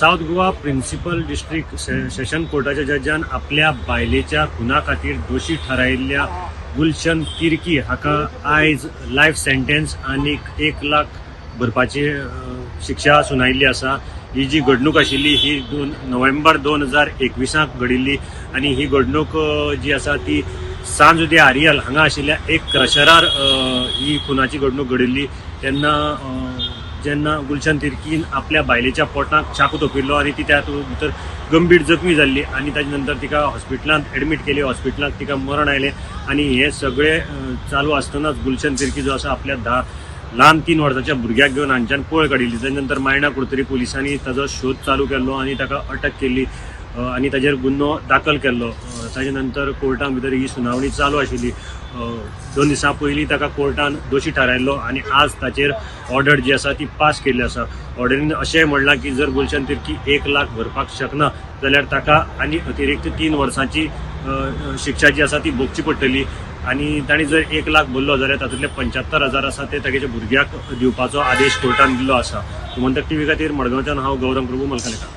South Goa principal district session कोर्टाच्या Jazan आपल्या बायलेच्या खुना खातीर दोशी थारायिल्ल्या गुलशन तिर्की हाका आयज लायफ सेंटेन्स आनी 1 लाख भरपाची शिक्षा सुनायिल्ली आसा. ही जी घडणूक आशिल्ली ही 2 नोव्हेंबर 2021 घडिल्ली आनी ही घडणूक जी आसा ती सांज दे आरियल हांगा आशिल्ल्या एक क्रशरार ही खुनाची घडणूक घडिल्ली. तेन्ना जेन्ना गुलशन तिर्कीन आपल्या बायलेच्या पोटाक चाकू तोपिल्लो आनी ती त्या भितर गंभीर जखमी जाल्ली आनी ताजे नंतर तिका हॉस्पिटलांत एडमीट केली. हॉस्पिटलांत तिका मरण आयलें आनी हें सगळें चालू आसतनाच गुलशन तिर्की जो आसा आपल्या ल्हान 3 वर्साच्या भुरग्याक घेवन हांगच्यान पळ काडिल्ली. ताजे नंतर मायणा कुडतरी पुलिसांनी ताजो शोध चालू केल्लो आनी ताका अटक केल्ली आनी ताजेर गुन्नो दाखल केल्लो. ताजे नंतर कोर्टान भितर ही सुनावणी चालू आशिल्ली. 2 दिसां पयलीं ताका कोर्टान दोशी थारायल्लो आनी आज ताचेर ऑर्डर जी आसा ती पास केल्ली आसा. ऑर्डरीन अशेंय म्हणलां की जर गुलशन तिर्की 1 लाख भरपाक शकना जाल्यार ताका आनी अतिरिक्त 3 वर्सांची शिक्षा जी आसा ती भोगची पडटली आनी तांणी जर 1 लाख भरलो जाल्यार तातूंतले 75,000 आसा ते तागेच्या भुरग्याक दिवपाचो आदेश कोर्टान दिल्लो आसा. गोमंतक टीव्ही खातीर मडगांवच्यान हांव गौरंग प्रभू मलकालेकार.